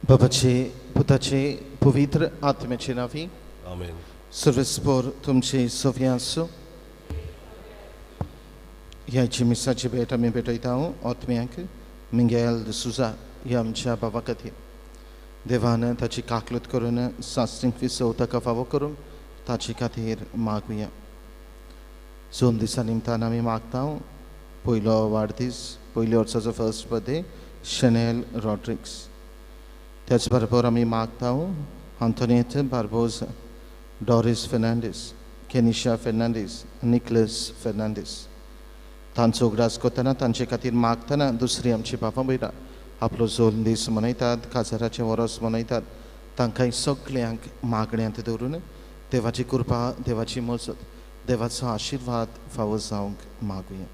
बाबाचे पुताचे पवित्र आत्म्याचे नांवी आमेन। सर्वेस्पोर तुमचे सव्या आसूं। ह्याची मिसाची भेट आमी भेटयता आत्म्याक मिंगेल डिसुजा ह्या आमच्या बाबा खातीर। देवान ताची काकलूत करून सासणीक विसव ताका फावो करूंक ताचे खातीर मागुया। 2 दिसा निमतान आमी मागता। पयलो वाडदीस, पयल्या वर्साचो फर्स्ट बर्थडे शनेल रॉड्रिक्स। त्याच बरोबर आमी मागता आंतोनेत बार्बोजा, डॉरिस फेर्नांडीस, केनिशा फेर्नांडीस, निकलस फेर्नांडीस। तांचो उगडास करतना तांचे खातीर मागतना दुसरी आमची बाबा भयणां आपलो जोल दीस मनयतात, काजाराचें वरस मनयतात। तांकां सगल्यांक मागण्यांत दवरून देवाची कृपा, देवाची मजत, देवाचो आशिर्वाद फावो जावंक मागुया।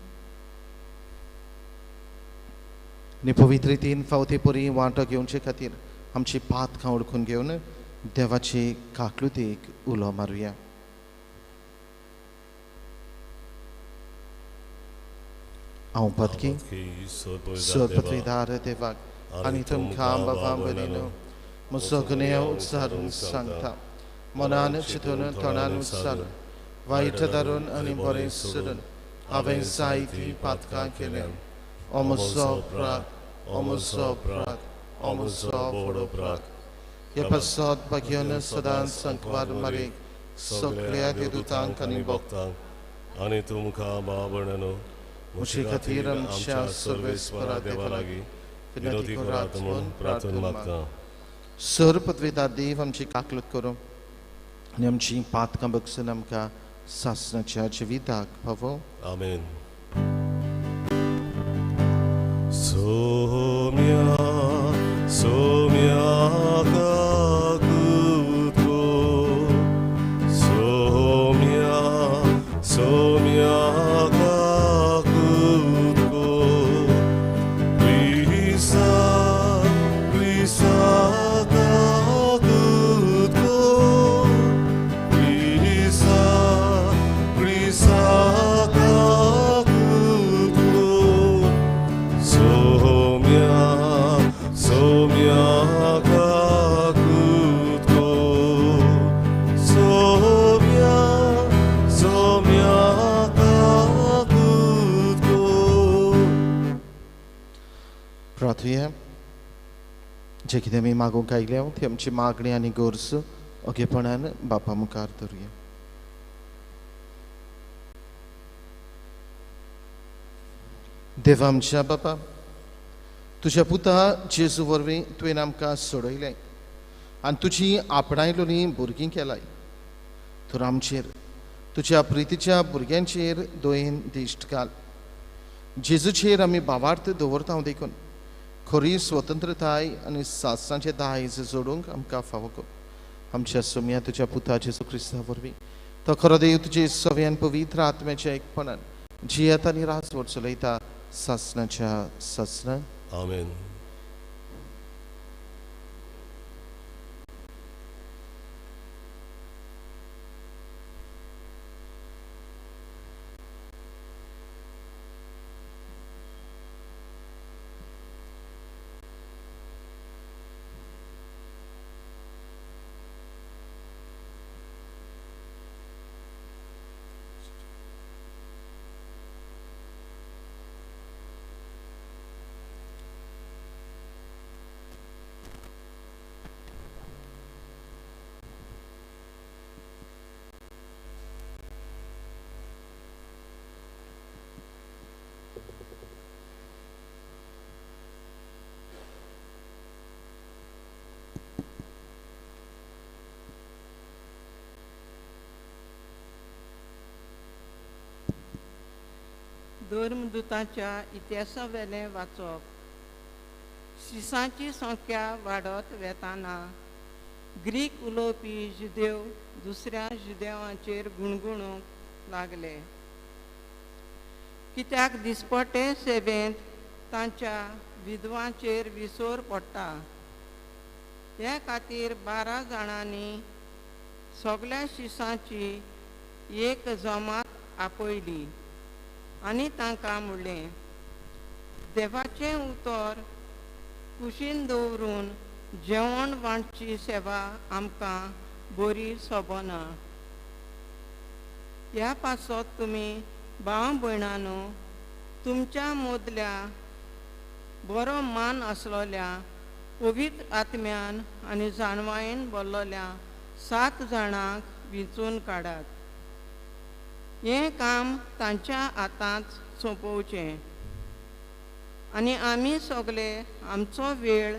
आनी पवित्र रितीन फावती परी वांटो घेवचे खातीर आमची पातकां ओळखून घेवन देवाची काकलुतीक उलो मारुया। हांव पदकी सपत्रीदार देवाक आनी तुमकां बाबा भयणीनो म्हजो गुन्यांव उच्चारून सांगता। मनान चिंतून तोंडान उच्चारून वायट धरून आनी बरें सोडून हांवें जायतीं पातकां केल्यात। ओ म्हजो अपराध, ओ म्हजो अपराध, ओ म्हजो व्हड अपराध। हे पासत भाग्यान सदांच संकवार मारीक सगळ्या देवदूतांक आनी भक्तांक आनी तुमकां भाव भयणांनो म्हजे खातीर आमच्या सर्वेस्परा देवा लागीं विनंती करात म्हूण प्रार्थना मागता। सर पदवेदार देव आमची काकलूत करूं आनी आमची पातकां बगसून आमकां सासणाच्या जिविताक पावो। आमेन। सोम्या सोम्या काकूत को, सोम्या सोम्या काकूत को, क्रिसा क्रिसा काकूत को, क्रिसा क्रिसा काकूत को, सोम्या सोम्या काकूत को, सोम्या सोम्या काकूत को। प्रार्थुया। जे कितें आमी मागूंक आयल्या ती आमची मागणी आनी गरज ओगेपणान बापा मुखार धरुया। देवा आमच्या बापा, तुज्या पुता जेजू वरवीं तुवें आमकां सोडयलें आनी तुजी आपणायलोली भुरगीं केलाय। तर आमचेर तुज्या प्रितीच्या भुरग्यांचेर दयेन दिश्ट घाल। जेजूचेर आमी भावार्थ दवरता देखून खरी स्वतंत्रताय आनी सासणाचें दायज जोडूंक आमकां फावो कर। आमच्या सोम्या तुज्या पुता जेजू क्रिस्ता वरवीं तो खरो देव तुजे सव्यान पवित्र आत्म्याच्या एकपणान जियेता आनी राजवट चलयता सासणाच्या सासणाक। आमेन। धर्मदूतांच्या इतिहासावेलें वाचप। शिसांची संख्या वाडत वेताना ग्रीक उलोवपी जुदेव दुसऱ्या जुदेवांचेर गुणगुणूंक लागले, कित्याक दिसपट्टे सेवेंत तांच्या विधवांचेर विसर पडटा। हे खातीर 12 जाणांनी सगळ्या शिसांची एक जमात आपयली आनी तांकां म्हणलें, देवाचें उतर कुशीन दवरून जेवण वांटची सेवा आमकां बरी सोबना. ह्या पासत तुमी भाव भयणानो तुमच्या मदल्या बरो मान आसलोल्या पवित्र आत्म्यान आनी जाणवायेन बोल्लोल्या 7 जाणांक विंचून काडात. हें काम तांच्या हातांत सोंपोवचें आनी आमी सगळे आमचो वेळ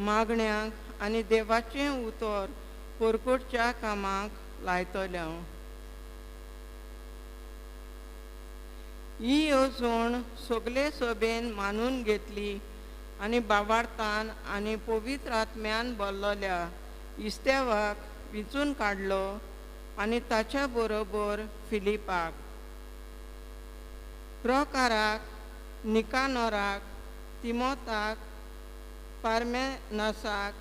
मागण्यांक आनी देवाचें उतर परकोटच्या कामाक लायतले. ही येवजण सगळे सभेन मानून घेतली आनी बाबार्थान आनी पवित्र आत्म्यान बोल्लोल्या इस्तेवाक विंचून काडलो आनी ताच्या बरोबर फिलिपाक, प्रोकाराक, निकानोराक, तिमोताक, पार्मेनसाक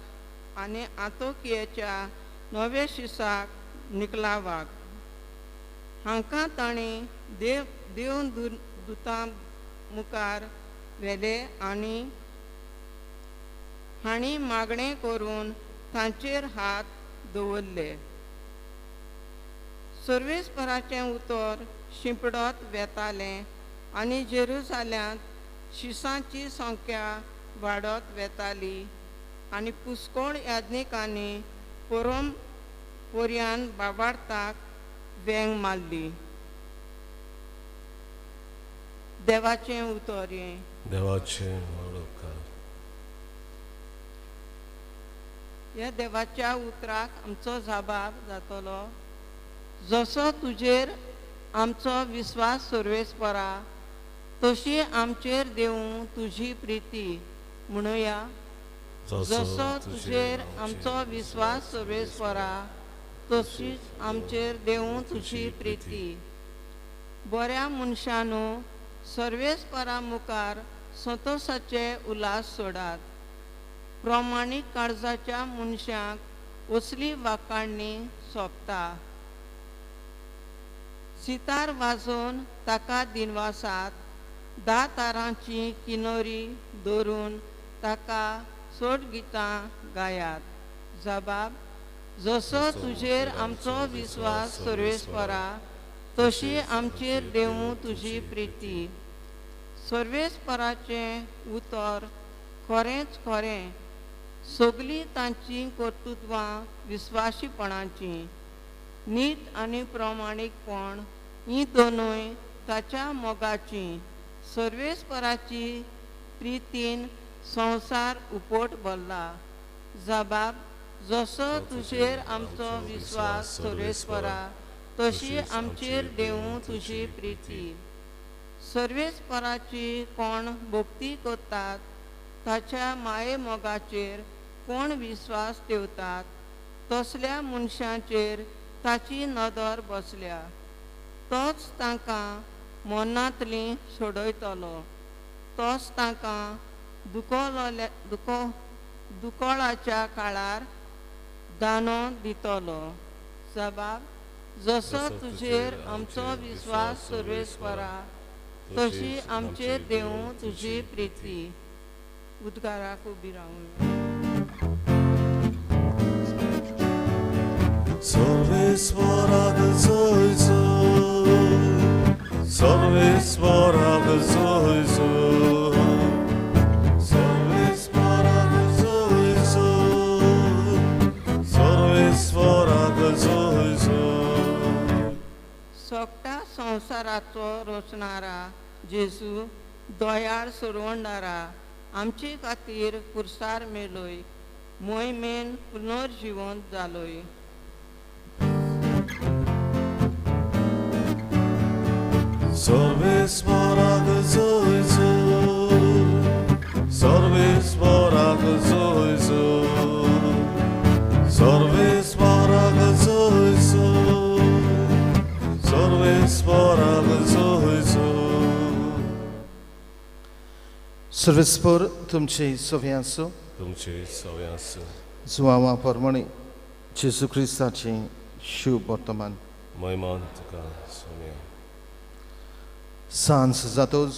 आनी आंतोकियेच्या नवे शिसाक निकलावाक. हांकां तांणी देव देव दुतां मुखार व्हेले आनी हांणी मागणें करून तांचेर हात दवरले. सर्वेस्पराचें उतर शिंपडत वेतालें आनी जेरुजाल्यांत शिसांची संख्या वाडत वेताली आनी पुस्कोळ याज्ञिकांनी परम पोरयान बाबार्थाक वेंग मारली. देवाचें उतर हें. देवाचें उपकार. ह्या देवाच्या उतराक आमचो जबाब जातलो. जसो तुजेर आमचो विस्वास सर्वेस्परा तशी आमचेर देवूं तुजी प्रिती म्हणुया. जसो तुजेर आमचो विस्वास सर्वेस्परा तशीच आमचेर देवूं तुजी प्रिती. बऱ्या मनशानू सर्वेस्परा मुखार संतोशाचे उल्हास सोडात. प्रमाणीक काळजाच्या मनशांक असली वाकाडणी सोंपता. सितार वाजोवन ताका दिनवासात, 10 तारांची किनोरी दवरून ताका सोड गितां गायात. जबाब जसो तुजेर आमचो विस्वास सर्वेस्परा तशी आमचेर देवूं तुजी प्रिती. सर्वेस्पराचें उतर खरेंच खरें, सगळीं तांचीं कर्तृत्वां विस्वाशीपणाचीं. नीत आनी प्रमाणीकपण हीं दोनूय ताच्या मोगाचीं. सर्वेस्पराची प्रितीन संवसार उपट भरला. जबाब जसो तुजेर आमचो विस्वास सर्वेस्परा तशी आमचेर देवूं तुजी प्रिती. सर्वेस्पराची कोण भक्ती करतात ताच्या माये मोगाचेर कोण विस्वास ठेवतात तसल्या मनशांचेर ताची नदर बसल्या. तोच तांकां मनांतली सोडयतलो. तोच तांकां दुकळाच्या काळार दानो दितलो. जबाब जसो तुजेर आमचो विस्वास सर्वेस्परा तशी आमचेर देवूं तुजी प्रिती. उद्गाराक उबी रावूं. सर्वेस्पराक जय जय, सर्वेस्पराक जय जय, सर्वेस्पराक जय जय, सर्वेस्पराक जय जय. सोगटा संवसाराचो रचणारा जेजू दयाळ सोडवणारा आमचे खातीर कुर्सार मेलोय, मोहिमेन पुनर्जिवंत जालोय. सर्वेस्पराक जय जय, सर्वेस्पराक जय जय, सर्वेस्पराक जय जय, सर्वेस्पराक जय जय. सर्वेस्पर तुमचे सव्यांसो तुमचे सव्यांसो जुवावा परमणे जेजू क्रिस्ताचे शुभ वर्तमान. महिमान तुका सोम्या. सांज जातोच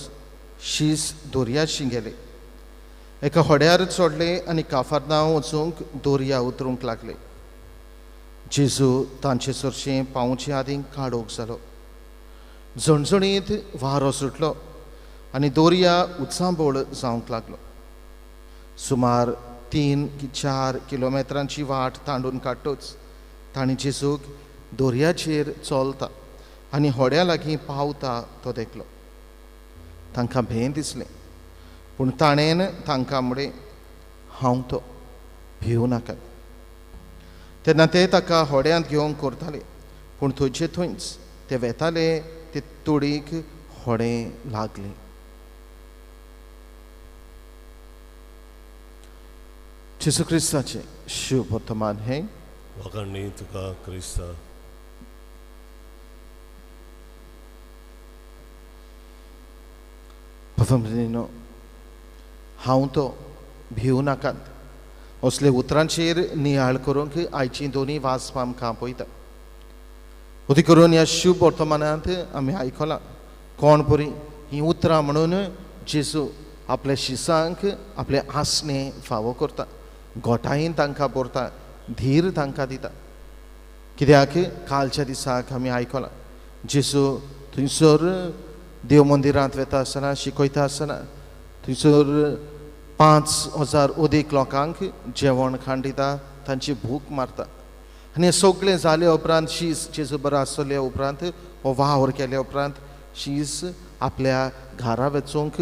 शीस दोरयाशी गेले. एका होड्यार चडले आनी काफारनांव वचूंक दोरया उतरूंक लागले. जेजू तांचे सरशें पावचे आदीं काडोक जालो. झणझणीत वारो सुटलो आनी दोरया उचांबळ जावंक लागलो. सुमार 3 की 4 किलोमेत्रांची वाट तांडून काडटूच तांणी जेजूक दोरयाचेर चलता आनी होड्या लागीं पावता तो देखलो. तांकां भें दिसलें, पूण ताणें तांकां म्हळें, हांव तो, भिवू नाकात. तेन्ना ते ताका होड्यांत घेवंक करताले, पूण थंयचे थंयच ते वेताले ते तोडीक होडें लागलें. जेजू क्रिस्ताचें शुभ वर्तमान हें. वाखाणणी तुका क्रिस्ता. भाव-भयणींनो, हांव तो, भिवू नाकात असले उतरांचेर नियाळ करूंक आयचीं दोनी वाचपां आमकां पळयता. उदी करून ह्या शुभ वर्तमानांत आमी आयकलां कोण बरी हीं उतरां म्हणून जेजू आपल्या शिसांक आपले आसणें फावो करता, गोठायेन तांकां भरता, धीर तांकां दिता. कित्याक कालच्या दिसाक आमी आयकलां जेजू थंयसर देव मंदिरांत वेता आसतना, शिकयता आसतना थंयसर 5000 अदीक लोकांक जेवण खाण दिता, तांची भूक मारता. आनी हें सगळें जाले उपरांत शीस जेजू बरो आसले उपरांत हो वावर केल्या उपरांत शीस आपल्या घरा वचूंक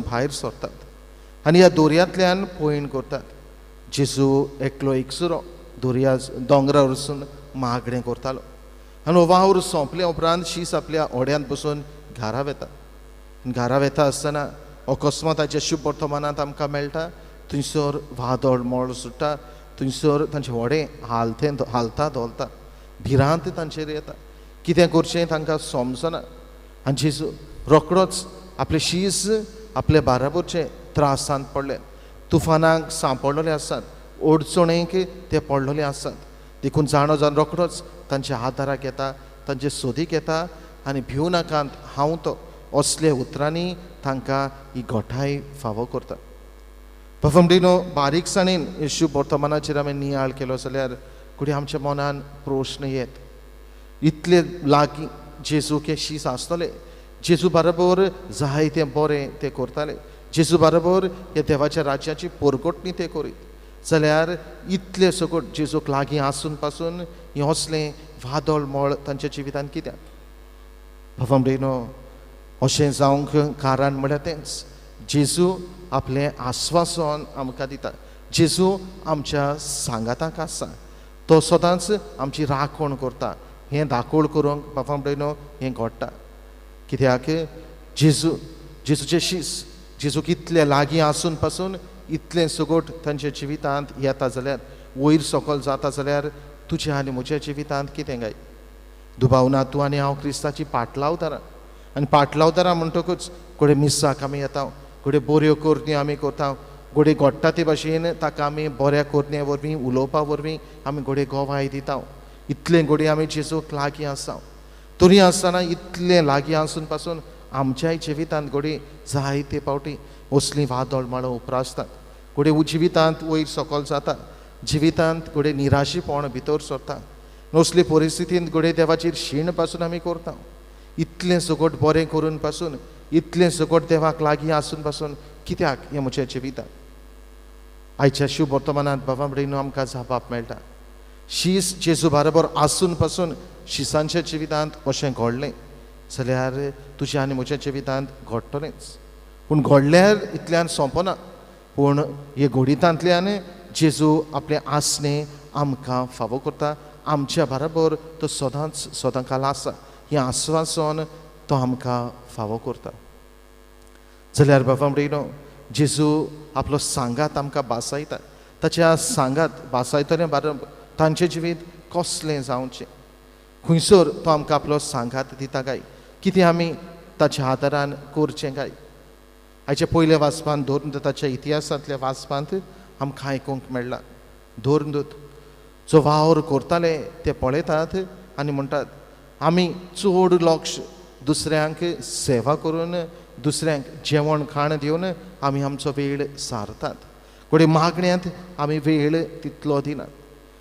भायर सरतात आनी ह्या दोरयांतल्यान पयण करतात. जेजू एकलो एकसुरो दोरया दोंगरार वचून मागणें करतालो आनी हो वावर सोंपल्या उपरांत शीस आपल्या होड्यांत बसून घरा वेता. घरा वेता आसतना अकस्मात आयच्या शुभ वर्तमानांत आमकां मेळटा थंयसर वादळ मळ सुट्टा, थंयसर तांचें व्हडें हालता धोलता, भिरांत तांचेर येता, कितें करचें तांकां समजना. आनी जेजू रोकडोच आपले शीस आपले बाराबरचे त्रासांत पडले, तुफानाक सांपडलेले आसात, अडचणेक ते पडलेले आसात, देखून जाणो जावन रोकडोच तांच्या आदाराक येता, तांचे सोदीक येता आनी भिवू नाकात हांव तो असले उतरांनी तांकां ही गोठाय फावो करता. भाव-भयणींनो, बारीकसाणेन शुभ वर्तमानाचेर आमी नियाळ केलो जाल्यार कुडी आमच्या मनान प्रश्न येत, इतले लागीं जेजू के शीस आसतले, जेजू बरोबर जाय तें बरें ते करताले, जेजू बरोबर ह्या देवाच्या राज्याची पोरगोटणी ते करीत जाल्यार इतले सगट जेजूक लागीं आसून पासून हें असलें वादळ मळ तांच्या जिवितांत कित्याक? भाव-भयणींनो, अशें जावंक कारण म्हळ्यार तेंच, जेजू आपलें आस्वासन आमकां दिता, जेजू आमच्या सांगाताक आसा, तो सदांच आमची राखण करता. हें दाखोवण करूंक भाव-भयणींनो हें घडटा. कित्याक जेजूचे शीस जेजूक इतले लागीं आसून पासून इतलें सगट तांच्या जिवितांत येता जाल्यार, वयर सकयल जाता जाल्यार तुज्या आनी म्हज्या जिवितांत कितें काय? दुबाव ना तूं आनी हांव क्रिस्ताची पाटलावदारां, आनी पाटलावदारां म्हणटकूच घडये मिसाक आमी येता, घडये बऱ्यो करण्यो आमी करता, घडये घडटा ते भाशेन ताका आमी बऱ्या करणे वरवीं, उलोवपा वरवीं आमी घडये गोवाय दिता. इतलें घडये आमी जेजूक लागीं आसा, तरी आसतना इतलें लागीं आसून पासून आमच्याय जिवितांत घडये जायते फावटी असलीं वादळ माळो उप्रासतात, घडये जिवितांत वयर सकयल जाता, जिवितांत घडये निराशीपण भितर सरता, असले परिस्थितींत घडये देवाचेर शीण पासून आमी करता. इतलें सगट बरें करून पासून, इतलें सगट देवाक लागीं आसून पासून कित्याक हें म्हज्या जिवितांत? आयच्या शुभ वर्तमानांत भाव-भयणींनो आमकां जाप मेळटा, शीस जेजू बरोबर आसून पासून शिसांच्या जिवितांत अशें घडलें जाल्यार तुज्या आनी म्हज्या जिवितांत घडटलेंच. पूण घडल्यार इतल्यान सोंपना, पूण हे घडितांतल्यान जेजू आपलें आसणें आमकां फावो करता, आमच्या बरोबर तो सदांच सदां काल आसा, हें आस्वासन तो आमकां फावो करता. जाल्यार भाव-भयणींनो, जेजू आपलो सांगात आमकां भासायता, ताच्या सांगात भासायतले बरोबर तांचें जिवीत कसलें जावचें, खंयसर तो आमकां आपलो सांगात दिता काय, कितें आमी ताच्या आदारान करचें काय? आयच्या पयल्या वाचपांत धर्मदूताच्या इतिहासांतल्या वाचपांत आमकां आयकूंक मेळ्ळां, धर्मदूत जो वावर करताले ते पळयतात आनी म्हणटात आमी चड लक्ष दुसऱ्यांक सेवा करून दुसऱ्यांक जेवण खाण दिवन आमी आमचो वेळ सारतात. घडये मागण्यांत आमी वेळ तितलो दिनात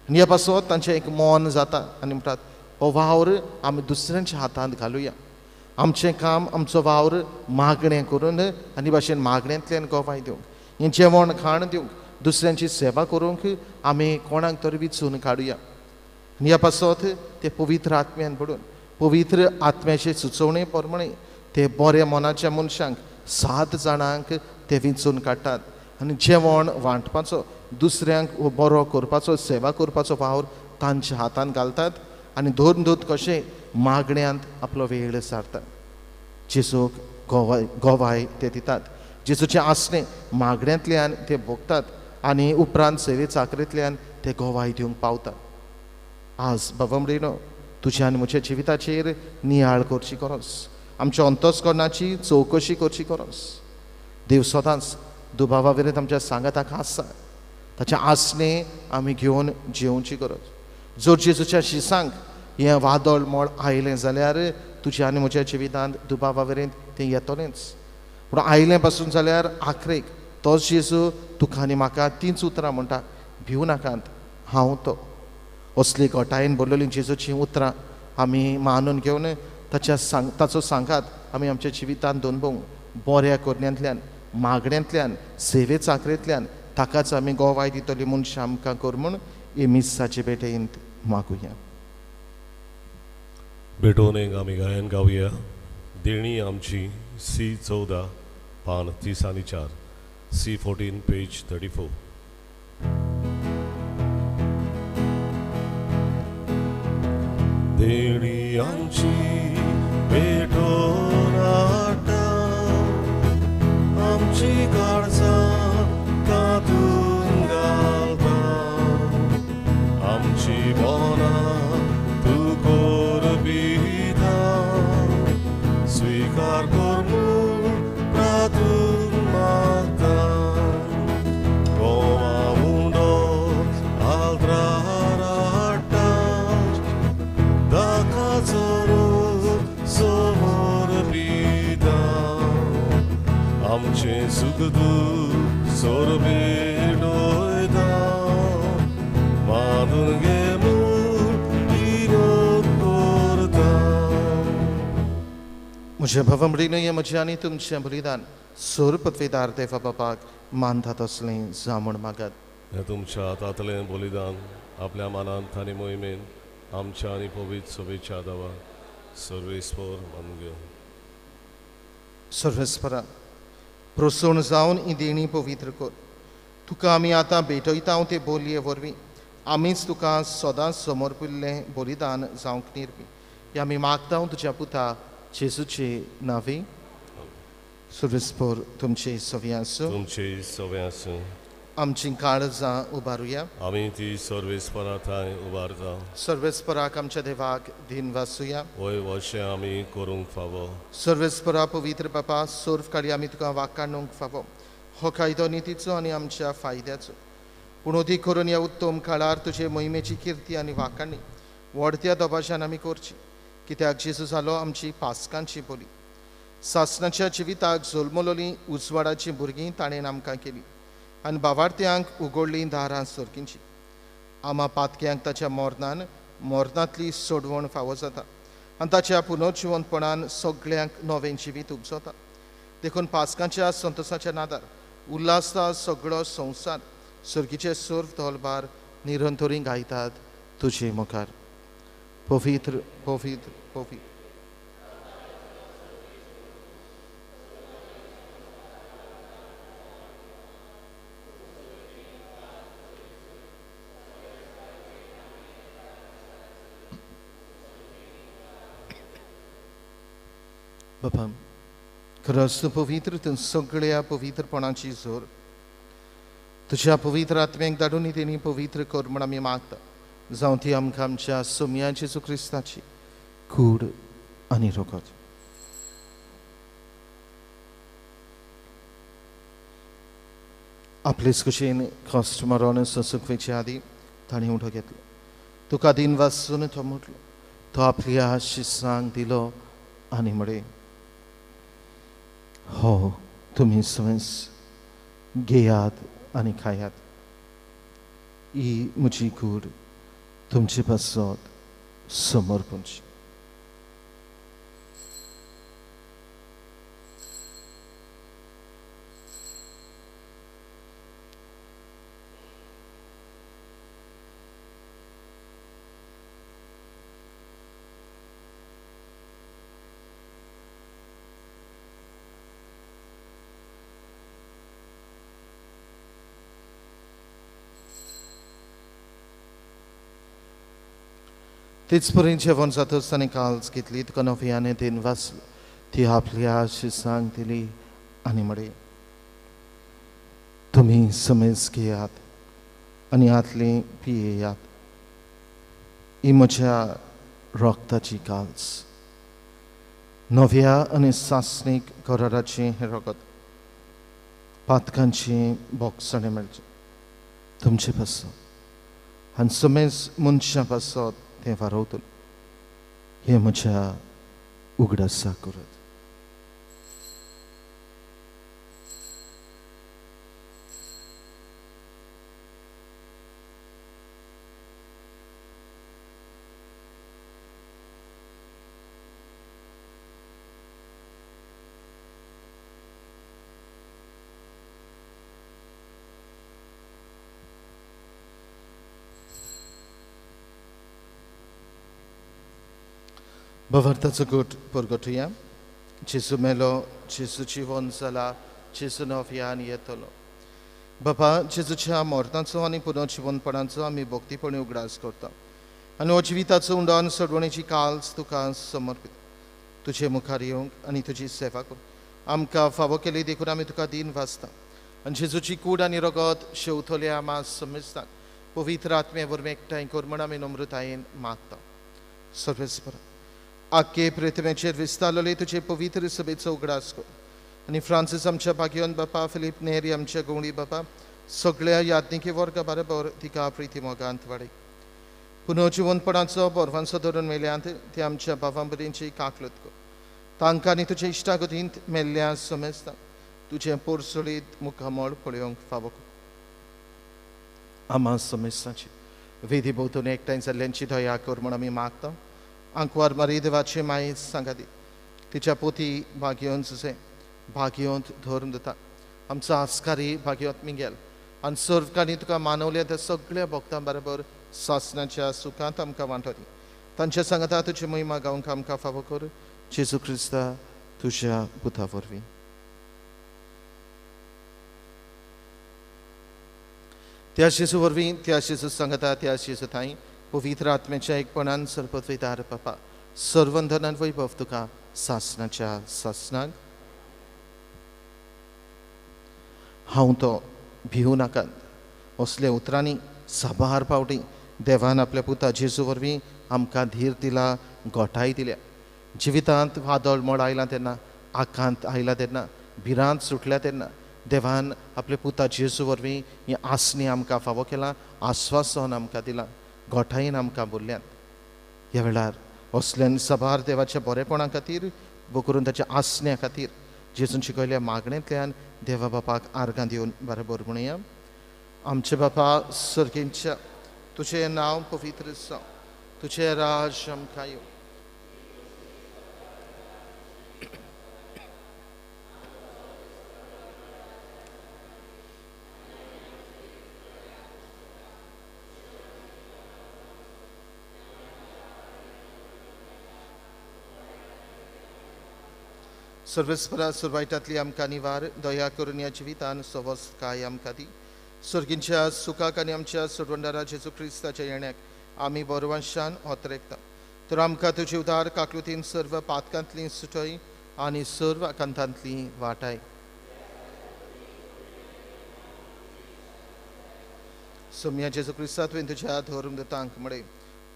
आनी ह्या पासत तांचें एक मन जाता आनी म्हणटात हो वावर आमी दुसऱ्यांच्या हातांत घालुया. आमचें काम आमचो वावर मागणें करून आनी भाशेन मागण्यांतल्यान गोवाय दिवंक, हें जेवण खाण दिवंक, दुसऱ्यांची सेवा करूंक आमी कोणाक तरी विचून काडुया. आनी ह्या पासत ते पवित्र आत्म्यान पडून पवित्र आत्म्याचे सुचोवणे प्रमाणे ते बऱ्या मनाच्या मनशांक 7 जाणांक ते विंचून काडटात आनी जेवण वांटपाचो, दुसऱ्यांक बरो करपाचो, सेवा करपाचो वावर तांच्या हातान घालतात आनी दोन दूत कशें मागण्यांत आपलो वेळ सारतात. जेजूक गोवाय ते दितात, जेजूचें आसणें मागण्यांतल्यान ते भोगतात आनी उपरांत सेवे चाकरेंतल्यान ते गोवाय दिवंक पावतात. आज बाबा म्हणिनो तुज्या आनी म्हज्या जिविताचेर नियाळ करची गरज, आमच्या अंतस्करणाची चवकशी करची गरज. देव सदांच दुबावा विरयत आमच्या सांगाताक आसा, ताचें आसणें आमी घेवन जेवची गरज. जर जेजूच्या शिसांक हें वादळ मळ आयलें जाल्यार तुज्या आनी म्हज्या जिवितांत दुबावा विरयत तें येतलेंच. पूण आयलें पासून जाल्यार आखरेक तोच जेजू तुका आनी म्हाका तींच उतरां म्हणटा, भिवू नाकात, हांव तो. असली घटायेन बरलेलीं जेजूचीं उतरां आमी मानून घेवन ताच्या ताचो सांगात आमी आमच्या जिवितांत दोनभोंग बऱ्या करण्यांतल्यान, मागण्यांतल्यान, सेवे चाकरेंतल्यान ताकाच आमी गोवाय दितली मनशां आमकां कर म्हूण हे मिसाचे भेटेंत मागुया. भेटोवन एक आमी गायन गावया. देणी आमची C 14 पान 30 आनी 4, C 14 page 34. देणी आमची भेटोवन हाडटा, आमची काळजां तातूंत घालता, आमची मनां तूं करपिता, स्विकार कर म्हूण प्रार्थून मागता. गोवा उंडो आल्त्रार हाडटा, दाकाचो रोग समर्पिता, आमचें सुख दूख सोरपेटयता, मानून घे म्हूण विनोद करता. म्हज्या भावा म्हणिल्लें हें म्हजें आनी तुमचें बलिदान सोरपत्वेदार देवा बापाक मानता तसलें जावं म्हूण मागात. हें तुमच्या हातांतलें बलिदान आपल्या मनांत आनी मोहिमेन आमच्या आनी पवित्र सभेच्या दावा सर्वेस्पर मानून घेवं. सर्वेस्परा प्रसन्न जावन ही देणी पवित्र कर. तुका आमी आतां भेटयता ते बोलये वरवीं आमीच तुका सदांच समर्पिल्लें बलिदान जावंक निर्मी. हें आमी मागता तुज्या पुता जेजूचे नांवे. सर्वेस्पर तुमचे सवे आसूं. तुमचे सवे आसूं. आमची काळजां उबारुया. आमी ती सर्वेस्परा थंय उबारता. सर्वेस्पराक आमच्या देवाक दिन वासुया. वय वशें आमी करूंक फावो. सर्वेस्परा पवित्र बापा, सर्व काळी आमी तुका वाकाणूंक फावो. हो कायदो नितीचो आनी आमच्या फायद्याचो, पूण अदीक करून ह्या उत्तम काळार तुजे मोहिमेची किर्ती आनी वाकाणी व्हडत्या दबाज्यान आमी करची, कित्याक जेजू जालो आमची पास्कांची बोली. सासणाच्या जिविताक जल्मलोली उजवाडाची भुरगीं ताणें आमकां केली आनी बावार्थ्यांक उगडलीं दारां सर्गींची. आमा पातक्यांक ताच्या मरणान मरणांतली सोडवण फावो जाता आनी ताच्या पुनर्जिवंतपणान सगळ्यांक नवें जिवीत उपजता. देखून पास्कांच्या संतोसाच्या नादार उल्हासता सगळो संवसार, सर्गीचे सर्व दलबार निरंतरी गायतात तुजे मुखार. पवित्र पवित्र पवित्र. बाबा, खरंच तूं पवित्र, तूं सगळ्या पवित्रपणाची जोर. तुज्या पवित्र आत्म्याक धाडून तेणी पवित्र कर म्हूण आमी मागता. जावं ती आमकां आमच्या सोम्या जेजू क्रिस्ताची कूड आनी रगत. आपलेच कुशीन कश्ट मरण सोंसूंक वयचे आदीं ताणें उठो घेतलो. तुका दिन वासून तो म्हटलो, तो आपल्या शिसांक दिलो आनी म्हळें, हो तुमी समेस घेयात आनी खायात. ही म्हजी कूड तुमचे पासत समर्पणची. तेच परी जेवण जातच ताणें काल्स घेतली, तुका नव्याने then वाचलो, ती आपल्या शिसांक दिली आनी म्हळें, तुमी समेज घेयात आनी हातली पियेयात. ही म्हज्या रगताची काल्स, नव्या आनी सासणीक कराराचें हें रगत, पातकांचें बोगसणें मेळचें तुमचे पासत आनी समेज मनशां पासत तें वारवतलें. हें म्हज्या उगडासा करात. भवार्थाचो गोट परगटुया. जेजू मेलो, जेजू जिवन जाला, जेजू नव्यान येतलो. बापा, जेजूच्या मरणाचो आनी पुनर्जिवनपणाचो आमी भक्तीपणी उगडास करता आनी हो जिविताचो उंडो सोडवणेची काल्स तुका समर्पीत. तुजे मुखार येवंक आनी तुजी सेवा कर आमकां फावो केली देखून आमी तुका दीन वाचता आनी जेजूची कूड आनी रगत शेवतल्या मास समेजतात पवित्र आत्मे वरवीं एकठांय कर म्हण आमी नम्रतायेन मागता. सर्वेस्परा, आख्खे पृथ्वेचेर विस्तारलेले तुजे पवित्र सभेचो उगडास कर आनी फ्रांसीस आमच्या भाग्यवंत बापा, फिलीप नेरी आमच्या गवळी बापा, सगळ्या याज्ञिकी वर्गा बरोबर तिका प्रिती मोगांत वाडय. पुनर्जिवनपणाचो बरवांचो धरून मेल्यांत ते आमच्या बाबां भुरग्यांची काकलत कर. तांकां आनी तुजे इश्टागतींत मेल्ल्या समेजता तुजें पोरसोळीत मुखामळ पळोवंक फावो कर. आमा समेजताची वेदी भोंवतणी एकठांय जाल्ल्यांची दया कर म्हूण आमी मागता. आंकवार मारी देवाची मायेच सांगा दी, तिच्या पोती भाग्यवंत जुजे भाग्यवंत धर्म दिता, आमचो आस्कारी भाग्यवंत मिंगेल आनी सर्वकांनी तुका मानवल्या त्या सगळ्या भक्तां बरोबर सासणाच्या सुखांत आमकां वांटो दी. तांच्या सांगता तुजी महिमा गावंक आमकां फावो कर, जेजू क्रिस्ता तुज्या पुता वरवीं. त्या जेजू वरवीं, त्या जेजू सांगता, त्या जेजू थांय पवित्र आत्म्याच्या एकपणान सर्वपत्वेदार बापा, सर्वंधनान वैभव तुका सासणाच्या सासणाक. हांव तो भिवू नाकात असल्या उतरांनी साबार पावटी देवान आपल्या पुता जेजू वरवीं आमकां धीर दिला, गोठाय दिल्या. जिवितांत वादळ मोड आयलां तेन्ना, आकांत आयला तेन्ना, भिरांत सुटल्या तेन्ना देवान आपल्या पुता जेजू वरवीं हें आसणी आमकां फावो केलां, आस्वासन आमकां दिलां, गोठायेन आमकां बोल्ल्यात. ह्या वेळार असल्यान साबार देवाच्या बरेपणा खातीर करून ताच्या आसण्या खातीर जेजून शिकयल्या मागणेंतल्यान देवा बापाक आर्गां दिवन बरोबर म्हणुया. आमचे बापा सर्गेंच्या, तुजें नांव पवित्र जावं, तुजें राज आमकां येवं, सर्वेस्परा सुरवायटांतली आमकां निवार दया करून ह्या जिवितान सवस्तकाय आमकां दी. सर्गींच्या सुखाक आनी आमच्या सोडवणदारा जेजू क्रिस्ताच्या येण्याक आमी बरवांशान ओतरेकता. तर आमकां तुजी उदार काकलुतीन सर्व पातकांतली सुटय आनी सर्व आकांतांतली वाटाय. सोम्या जेजू क्रिस्ता तुवें तुज्या धर्म दतांक म्हळें,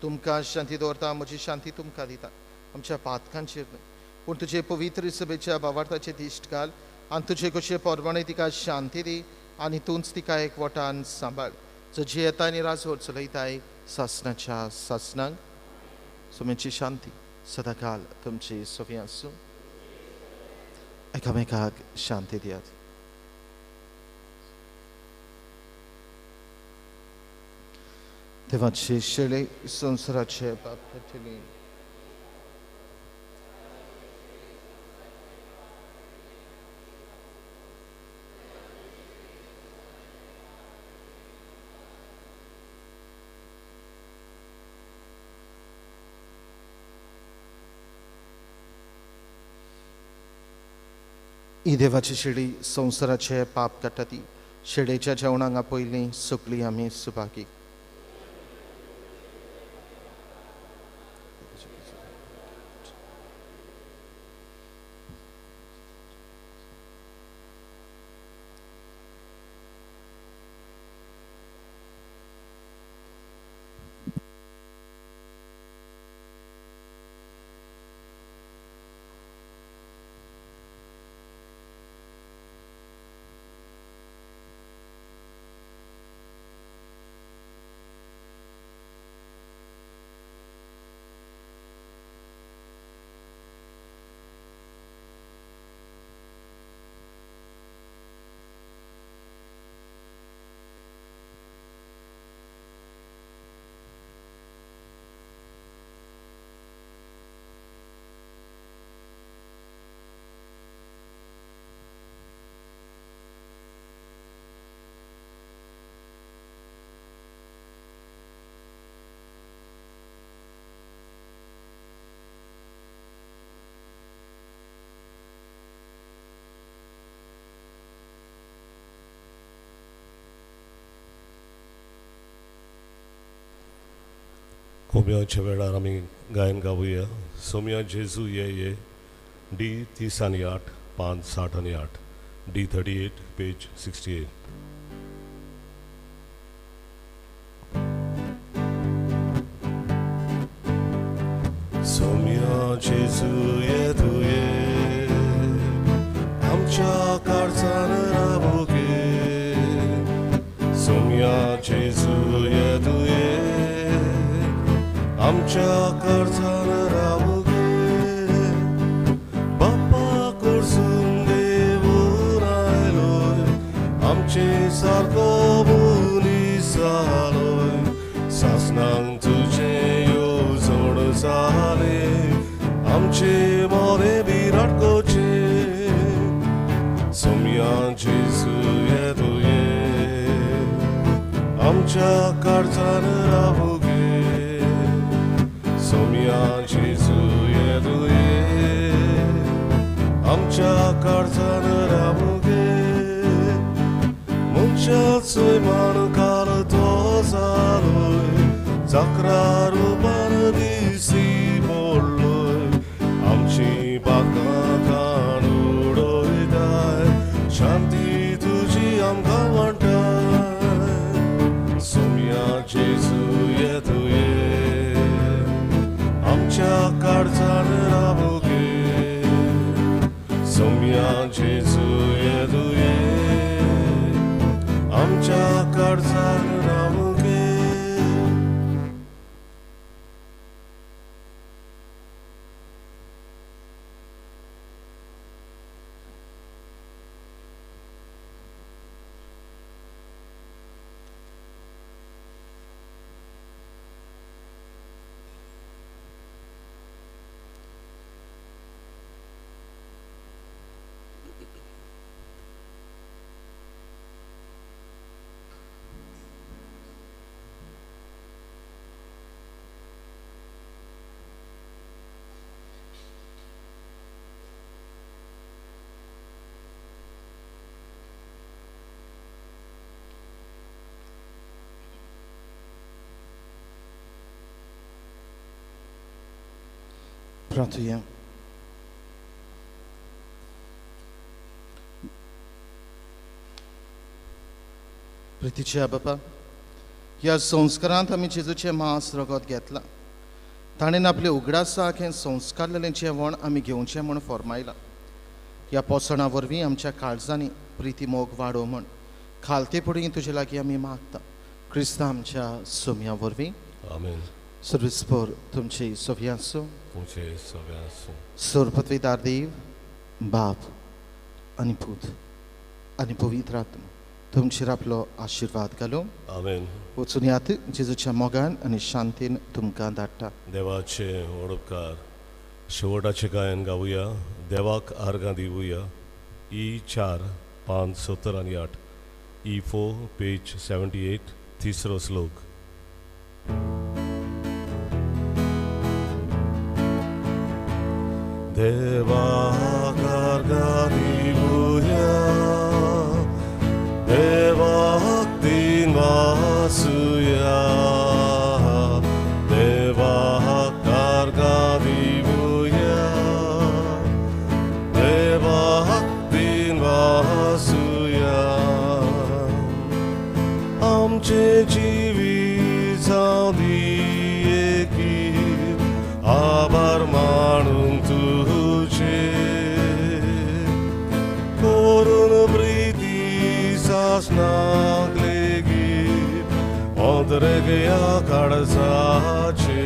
तुमकां शांती दवरता, म्हजी शांती तुमकां दिता, आमच्या पातकांचेर न्हय पूण तुजे पवित्र सभेच्या भावार्थाचे दिश्ट घाल आनी तुजे कशे परवाणे तिका शांती दी आनी तूंच तिका एक वटान सांबाळ, जो जियेता आनी राजवट चलयताय सासणाच्या सासणाक. सोम्याची शांती सदांकाल तुमची सोफी आसूं. एकामेकाक शांती दियात. देवाचे शेळे संवसाराचे पाप काडटली. ही देवाची शेळी संवसाराचे पाप काडटा ती शेळेच्या जेवणाक आपयली सगळी आमी सुभागी. कोम्याच्या वेळार आमी गायन गावया. सोम्या जेजू ये ये, डी 30 आनी 8, 5 60 आनी 8, डी 38 पेज 68. सोम्या जेजू ये तुये आमच्या काळजान रावो गे. सोम्या जेजू ये तुये आमच्या काळजान रावो गे. बाप्पा कडसून देवून आयलोय आमचे सारको मनीस जालोय. सासणांक तुजें येवजण जालें आमचे मोरे बिराट कोचे. सोम्या जेजू ये तुये आमच्या काळजान रावो गे. सोम्या जेजू ये तुये आमच्या काळजान रावो गे. मनशाचोय मान काल तो जालोय चाकरा रुपान दिसी पडलोय. आमची पाकां काण उडयताय शांती तुजी आमकां वांटाय. सोम्या जेजू ये तुये आमच्या काळजान रावो गे. सोम्या जेजू ये तुये आमच्या काळजान रावो गे. प्रार्थुया. प्रितीच्या बापा, ह्या संस्कारांत आमी जेजूचें मांस रगत घेतलां. ताणें आपले उगडासाक हें संस्कारलेलें जेवण आमी घेवचें म्हूण फॉर्मायलां. ह्या पोसणा वरवीं आमच्या काळजांनी प्रिती मोग वाडो म्हूण खालते पुढीं तुजे लागीं आमी मागता. क्रिस्ता आमच्या सोम्या वरवीं. आमेन. सर्विसपोर तुमची सोफी आसूं. तुमचे सोफी आसूं. सोरपत्वीदार देव बाप आनी पूत आनी पवित्र आत्मा तुमचेर आपलो आशिर्वाद घालूं. आमेन. वचून यात, जेजूच्या मोगान आनी शांतीन तुमकां धाडटा. देवाचे ओडपकार शेवटाचें गायन गावया. देवाक आर्गां दिवया. ई 4 5 70 आनी 8, ई 4 पेज 78, तिसरो श्लोक. देवाक आर्गां दिवया, देवाक दिन वासुया, देवाक आर्गां दिवया, देवाक दिन वासुया. आमचे जिवीत जावं दी एकी आभार मानून तुजे, करून प्रिती सासनाक लेगीत ओंतरगया काळजाचे.